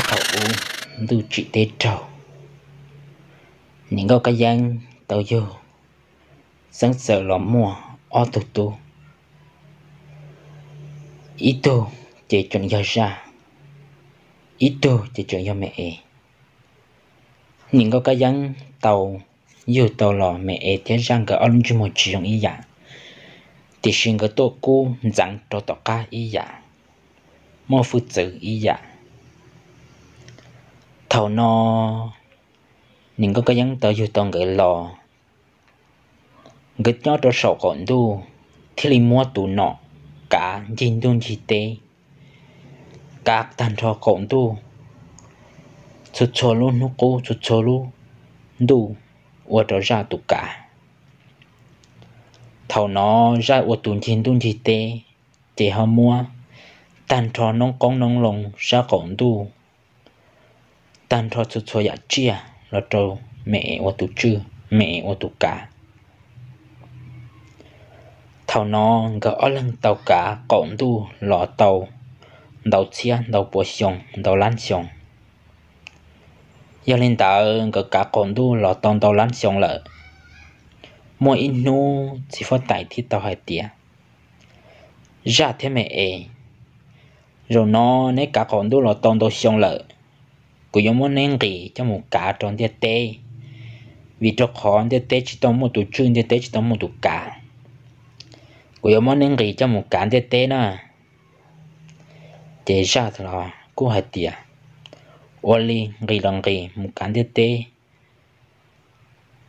Thaum ub, ntuj tsim teb raug, niam nkauj kab yeeb tau yug xeeb txawm los muaj ob tug tub. Ib tug ces tseem yog zaj, ib tug ces tseem yog me es. Niam nkauj kab yeeb tau yug tau los me es thiab zaj nkawd ob lub ntsej muag tsis zoo ib yam, tiam sis nkawd tuaj kub ntxeev rau tom qab ib yam, muaj hwj txwv ib yam. Thaum no niam nkauj kab yeeb tau yug tau nkawd los, nkawd nyob rau saum qaum ntuj thiaj li muab tus nom kav ncig ntuj ncig teb, kav tag nrho qaum ntuj, txhua txhua lub hnub qub txhua txhua lub ntuj ua rau zaj tus kav. Thaum no zaj ua tus ncig ntuj ncig teb, ces ho muab tag nrho noob qoob noob loo sab qaum ntuj, tag nrho txhua txhua yam tsiaj los rau me es ua tus tswj, me es ua tus kav. Thaum no nkawd ob leeg tau kav qaum ntuj los tau ntau txhiab ntau puas xyoo ntau lab xyoo. Yog li ntawd nkawd kav qaum ntuj los tau ntau lab xyoo lawm, muaj ib hnub txiv huab tais thiaj tau hais tias, Zaj thiab me es, zaum no neb kav qaum ntuj los tau ntau xyoo lawm, kuv yuav muab neb nqis coj mus kav rau ntiaj teb, vim rau qhov ntiaj teb tsis tau muaj tus tswj, ntiaj teb tsis tau muaj tus kav. Kuv yuav muab neb nqis coj mus kav ntiaj teb na. Ces zaj los kuj hais tias, Ua li, nqis los nqis mus kav ntiaj teb.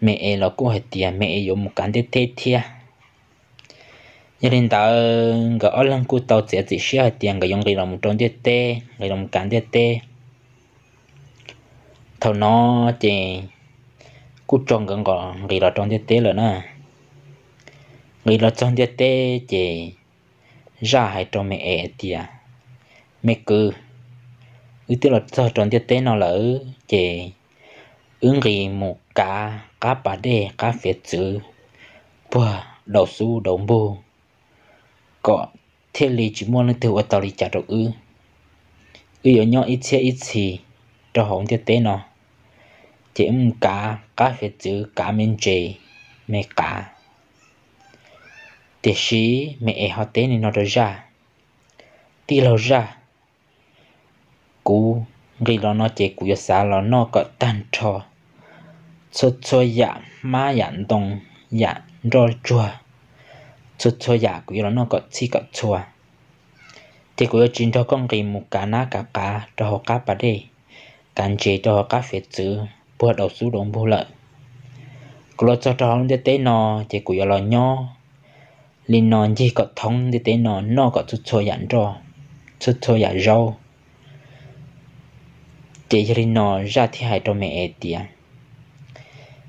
Me es los kuj hais tias me es yuav mus kav ntiaj teb thiab. Yog li ntawd nkawd ob leeg kuj tau txiav txim siab hais tias nkawd yuav nqis los mus rau ntiaj teb, nqis los mus kav ntiaj teb. Thaum no ces kuj tso nkawd nqis los rau ntiaj teb lawm na. Nqis los txog ntiaj teb ces zaj hais rau me es tias, Me kwv, wb twb los txog rau ntiaj teb no lawm ces wb nqis mus kav qab pas dej qab fiav txwv puag daus xub daus npug, kom thiaj li tsis muaj leej twg ua tau li cas rau wb. Wb yuav nyob ib txhiab ib txhis rau hauv ntiaj teb no, ces wb mus kav qab fiav txwv kav me ntses me qav. Tiam sis me es ho teb li no rau zaj, Tij laug zaj, kuv nqis los no ces kuv yuav xav los noj kom tag nrho txhua txhua yam hmab yam ntoo, yam nroj tsuag, txhua txhua yam kuv yuav los noj kom txhij kom txhua. Ces kuv yuav tsis nrog koj nqis mus kav nab kav qav rau hauv qab pas dej, kav ntses rau hauv qab fiav txwv puag daus xub daus npug lawm. Kuv los txog rau hauv ntiaj teb no, ces kuv yuav los nyob li no ncig kom thoob ntiaj teb no, noj kom txhua txhua yam nroj, txhua txhua yam zaub. Ces yog li no zaj thiaj hais rau me es tias,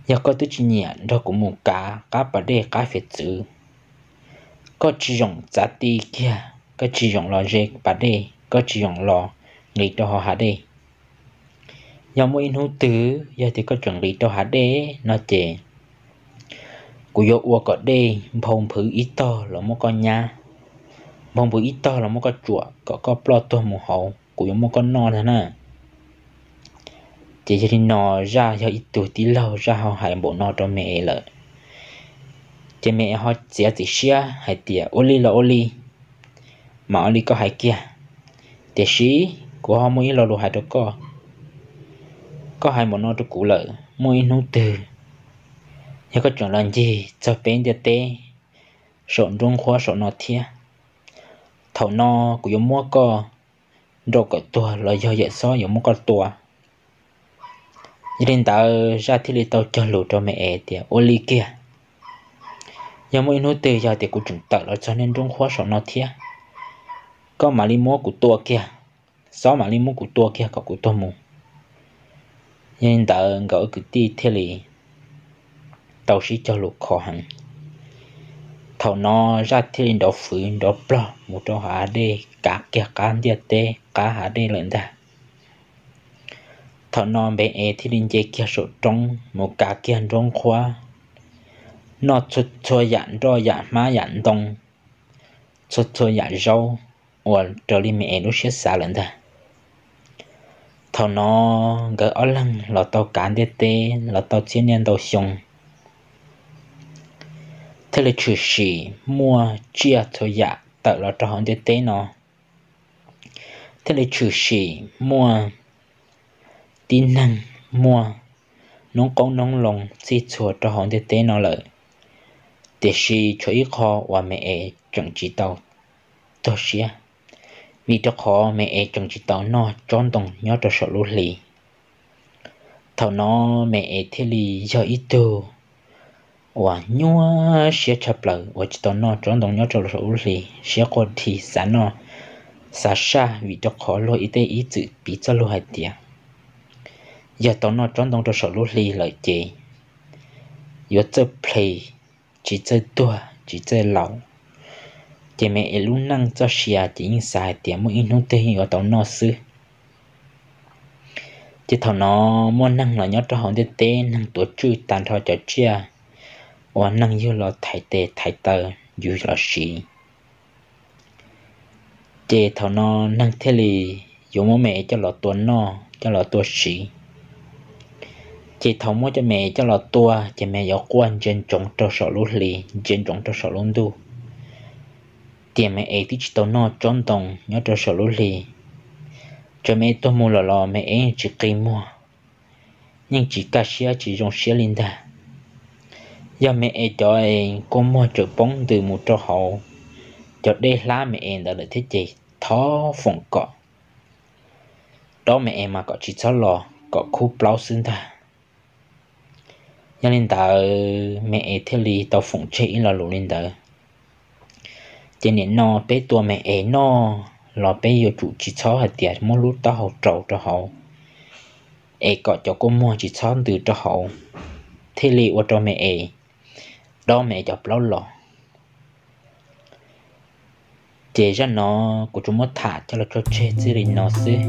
Yog koj twb tsis nyiam nrog kuv mus kav qab pas dej qab fiav txwv, koj tsis zoo txav ti kiag, koj tsis zoo los ze pas dej, koj tsis zoo los nqis rau hauv hav dej. Yog muaj ib hnub twg yog tias koj tseem nqis rau hav dej no ces kuv yuav ua kom dej nphau nphwv ib tog los muab koj nyab, nphau nphwv ib tog los muab koj tsuam kom koj ploj tuag mus hauv, kuv yuav muab koj noj ntag na. Ces yog li no zaj yog ib tug tij laug, zaj ho hais npaum no rau me es lawm, ces me es ho txiav txim siab hais tias, Ua li los ua li, mas ua li koj hais kiag. Tiam sis kuv ho muaj ib lo lus hais rau koj. Koj hais npaum no rau kuv lawm, muaj ib hnub twg yog koj tseem los ncig txog peb ntiaj teb saum nruab nqhuab saum no thiab, thaum no kuv yuav muab koj nrauj kom tuag los yog yawm xob yuav muab koj tua. Yog li ntawd zaj thiaj li tau cog lus rau me es tias, Ua li kiag, yog muaj ib hnub twg yog tias kuv tseem tawm los txog nej nruab nqhuab saum no thiab, koj mam li muab kuv tua kiag, xob mam li muab kuv tua kiag kom kuv tuag mus. Yog li ntawd nkawd kwv tij thiaj li tau sib cog lus khov heev. Thaum no zaj thiaj li nrov fwv nrov plog mus rau hav dej, kav kiag qab ntiaj teb qab hav dej lawm ntag. Thaum no me es thiaj li nce kiag saum roob mus kav kiag nruab nqhuab, noj txhua txhua yam nroj yam hmab yam ntoo, txhua txhua yam zaub uas raws li me es lub siab xav lawm ntag. Thaum no nkawd ob leeg los tau kav ntiaj teb los tau txhiab niaj ntau xyoo, thiaj li tshwm sim muaj tsiaj txhua yam tawm los rau hauv ntiaj teb no, thiaj li tshwm sim muaj tib neeg muaj noob qoob noob loo txhij txhua rau hauv ntiaj teb no lawm. Tiam sis tshuav ib qho uas Me Es tseem tsis tau tog siab, vim rau qhov Me Es tseem tsis tau noj tsob ntoo nyob rau saum lub hli. Thaum no Me Es thiaj li yog ib tug uas nyuaj siab tshaj plaws uas tsis tau noj tsob ntoo nyob rau saum lub hli, siab quaj dhi xav noj xav saj, vim rau qhov luag ib tej ib txwm piv txoj lus hais tias yog tau noj tsob ntoo rau saum lub hli lawm ces yuav txawj plig, tsis txawj tuag tsis txawj laus. Ces Me Es lub neej txoj sia ces yeej xav hais tias muaj ib hnub twg yeej yuav tau noj xwb. Ces thaum no muaj neeg los nyob rau hauv ntiaj teb, neeg tuav tswj tag nrho cov tsiaj uas neeg yug los thaiv tes thaiv taw yug los siv. Ces thaum no neeg thiaj li yuav muab Me Es coj los tua noj coj los tua siv. Ces thaum muab cov Me Es coj los tua ces Me Es yuav quaj ntsia ntsoov rau saum lub hli, ntsia ntsoov rau saum lub ntuj, tias Me Es twb tsis tau noj tsob ntoo nyob rau saum lub hli. Txawm Me Es tuag mus lawm los Me Es yeej tsis qi muag, yeej tsis kaj siab tsis zoo siab li ntag. Yog Me Es cov kua muag txawm poob ntws mus rau hauv cov dej hlab Me Es ntawd lawm thiab ces thov foom kom dob Me Es mas kom tsis txhob los kom khub plaub xwb ntag. Yog li ntawd Me Es thiaj li tau foom tseg ib lo lus li ntawd. Ces nim no peb tua Me Es noj los peb yuav tsum tsis txhob hais tias muab lub taub hau rau rau hauv, es kom cov kua muag tsis txhob ntws rau hauv, thiaj li ua rau Me Es dob Me Es cov plaub los. Ces zaj no kuv tsuas muab tham coj los tso tseg txij li no xwb,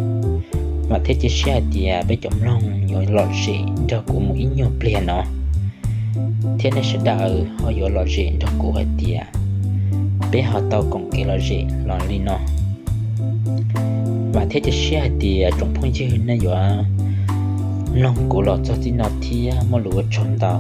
vam thiab cia siab hais tias peb cov mloog yuav lom zem nrog kuv mus ib nyuag pliag no, thiab nej sawv daws ho yuav lom zem nrog kuv hais tias peb ho tau koom kev lom zem los li no. Vam thiab cia siab hais tias tsoom phooj ywg nej yuav mloog kuv los txog txij no thiab muaj lus ua tsaug ntau.